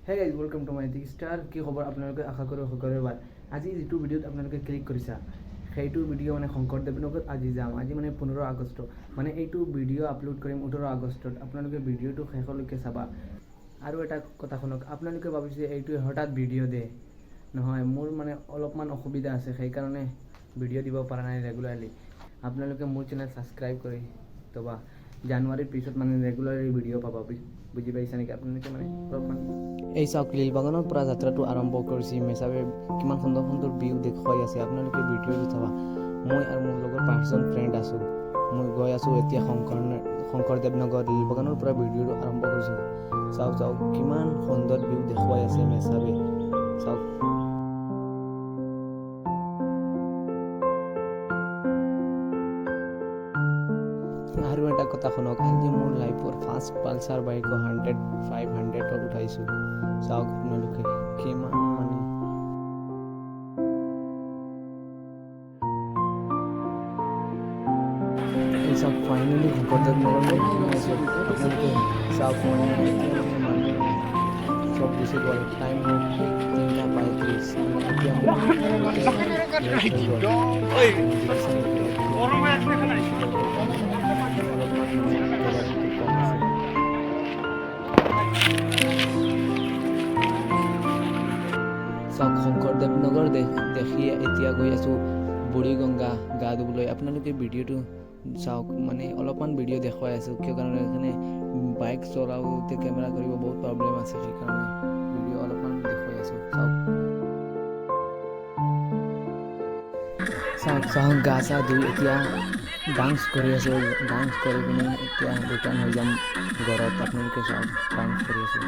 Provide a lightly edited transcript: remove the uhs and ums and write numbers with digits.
Hey guys, welcome to my dig star. কি খবৰ আপোনালোকে? আশা কৰোঁ সকলোৰে ভাল। আজি যিটো ভিডিঅ'ত আপোনালোকে ক্লিক কৰিছা, সেইটো ভিডিঅ' মানে শংকৰদেৱ নগৰত আজি যাম। আজি মানে 15 আগষ্ট, মানে এইটো ভিডিঅ' আপলোড কৰিম 18 আগষ্টত। আপোনালোকে ভিডিঅ'টো শেষলৈকে চাবা। আৰু এটা কথা শুনক, আপোনালোকে ভাবিছে এইটোৱে হঠাৎ ভিডিঅ' দে। নহয়, মোৰ মানে অলপমান অসুবিধা আছে, সেইকাৰণে ভিডিঅ' দিব পৰা নাই ৰেগুলাৰলি। আপোনালোকে মোৰ চেনেল ছাবস্ক্ৰাইব কৰি থবা। জানুৱাৰীৰ পিছত মানে ৰেগুলাৰলি ভিডিঅ' পাবা। বুজি পাইছে নেকি আপোনালোকে? মানে অলপমান এই চাওক, লীলবাগানৰ পৰা যাত্ৰাটো আৰম্ভ কৰিছে মেচাবে। কিমান সুন্দৰ সুন্দৰ ভিউ দেখুৱাই আছে। আপোনালোকে ভিডিঅ'টো চাবা। মই আৰু মোৰ লগৰ পাঁচজন ফ্ৰেণ্ড আছোঁ। মই গৈ আছোঁ এতিয়া শংকৰদেৱ নগৰ লীলবাগানৰ পৰা ভিডিঅ'টো আৰম্ভ কৰিছোঁ। চাওক চাওক, কিমান সুন্দৰ ভিউ দেখুৱাই আছে মেচাবে, চাওক। আৰু এটা কথা শুনক, আজি মোৰ লাইফৰ ফাৰ্ষ্ট পালচাৰ বাইক 100 500ত উঠাইছোঁ। চাওক আপোনালোকে কিমান মানে। এই চাওক, ফাইনেলি শংকৰদেৱ নগৰ সোমাইছোঁ। আপোনালোকে চাওক, মানে এতিয়া মানে মানুহ চব গুচি গ'ল। টাইম হ'ল 3:35। মানে এতিয়া মোৰ লেট হৈ গ'ল, বুজিছে নেকি? অলপমান মানে গেলাৰীটো কম আছে। চাওক, শংকৰদেৱ নগৰ দেখি এতিয়া গৈ আছোঁ বুঢ়ীগংগা গা ধুবলৈ। আপোনালোকে ভিডিঅ'টো চাওক। মানে অলপমান ভিডিঅ' দেখুৱাই আছোঁ, কিয় কাৰণে এইখানে বাইক চলাওঁতে কেমেৰা কৰিব বহুত প্ৰব্লেম আছে, সেইকাৰণে ভিডিঅ' অলপমান দেখুৱাই আছোঁ। চাওক চাওক চাওক, গা চা ধুই এতিয়া ডান্স কৰি আছোঁ। ডান্স কৰি পিনে এতিয়া ৰিটাৰ্ণ হৈ যাম ঘৰত। আপোনালোকে চাওক, ডান্স কৰি আছোঁ।